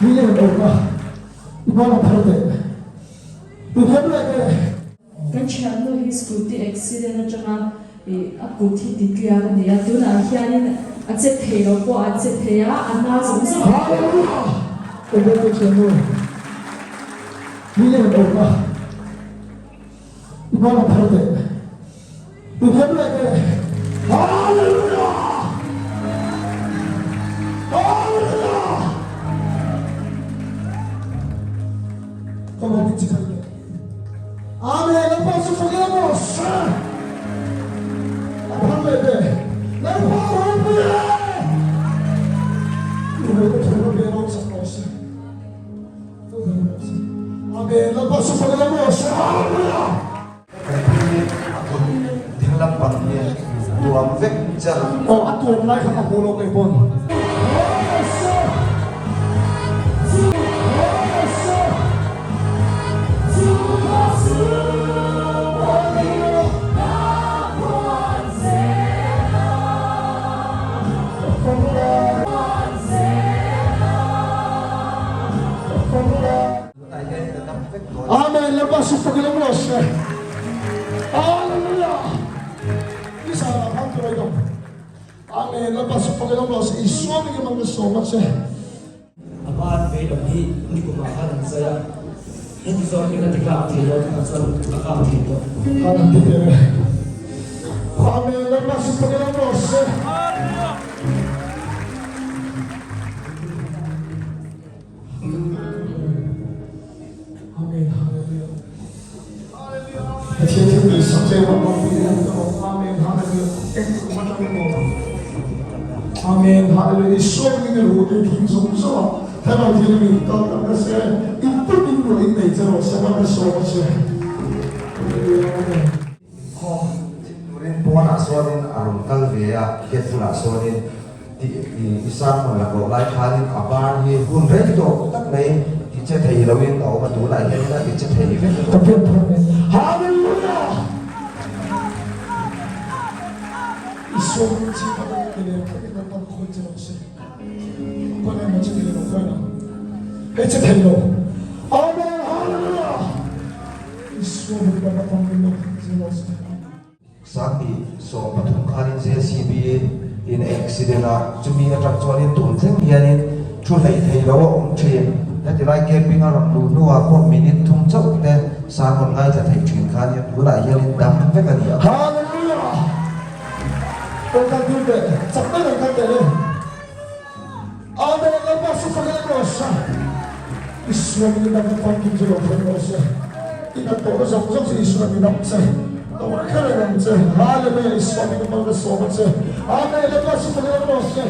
Mi en awm a, i bana phar teh. I hnem leh teh. Kan thiannu hi scooty accident atanga a kut hi ti tliak a ni a, tunah hianin a che thei lo pawh a che thei a, a na zawng zawng. Hallelujah! Roberto thiannu, mi en awm a, i bana phar teh. I hnem leh teh. Hallelujah! Hallelujah! Ka lo ti chikai teh. Amen. Lalpa chu fak ila maw? Sir. A phar leh teh. Lalpa ropui e! I hawi ka thawh na ve lo chak lo se. Lo ve lo se. Amen. Lalpa chu fak ila maw? Sir. Hallelujah! Kan thil hi a kut ding lampang hi tuam vek char. Aw a tuam lai kha ka hmu lo kei pawn. Amen Lalpa su fak lam rawh se Hallelujah Nizan ah khan ka rawi dawm Amen Lalpa su fak lam rawh se Isua mingin mang ka sawm a che. A ban vei lam hi nikum ah khan an zai a, heti zawng hian a ti kak thei lo tunah chuan a kak thei tawh. Khan an ti teh e. Amen Lalpa su fak lam rawh se. Amen Hallelujah Pathian thil tih sak che vang vang pui hian ka lawm Amen Hallelujah eng kum atang emaw Amen Hallelujah Isua hmingin i ruh te thing zawng zawng a Thlarau Thianghlim in kal tak na se i pum in ruah in nei che rawh se van ka sawm a che Hallelujah Amen. Inkhawm thim turin pawnah sawnin a rawn kal ve a, gate bulah sawnin tih i sermon la kawh lai khanin a bar hi hun rei tawh tak mai ti che thei loin a awm a, tunah hianin a ti che thei vek Ka pian phar mai. Hallelujah! I sawm chi kha ka ti leh ka ti kan khawi che rawh se. Khawi emaw che thei lo khawi lo. Hei che thei lo. Amen! Hallelujah! 2013 khanin JCB in a accident a, chumi atang chuanin tun thleng hianin thu hleih thei lo a awm thin. Heti lai camping a rawn luh hnuah pawh minute thum chauh te sermon ngaithla thei thin khanin tunah hianin dam vek a ni a. Hallelujah! Aw kan dil teh, chak deuh ang kan teh le. Amen Lalpa su fak em rawh se Isua min dam na famkim chu lo thleng rawh se I nat tawhna zawng zawng chu Isua min dam che lo kher reng ang che Hallelujah Isua min mal ka sawm a che Amen Lalpa su fak em rawh se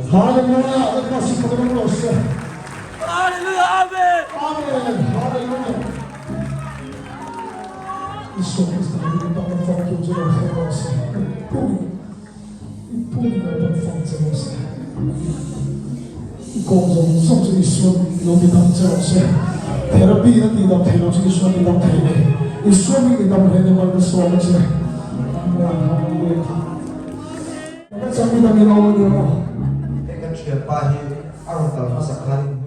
Hallelujah Lalpa su fak em rawh se Hallelujah Amen Amen Hallelujah Isua Krista hi mi tam fang tu chu lo thleng rawh se. I pum i pum lo tam fang che rawh se. I kawng zawng zawng chu Isua lo ti dam che rawh se. Therapy na ti dam thei lo chu Isua ti dam thei ni. Isua mi ti dam hle ni mal ka sawm a che. Amen Hallelujah. Ka chang mi dang in awm a ni maw? Hei kan thianpa hi a rawn kal hmasa khan.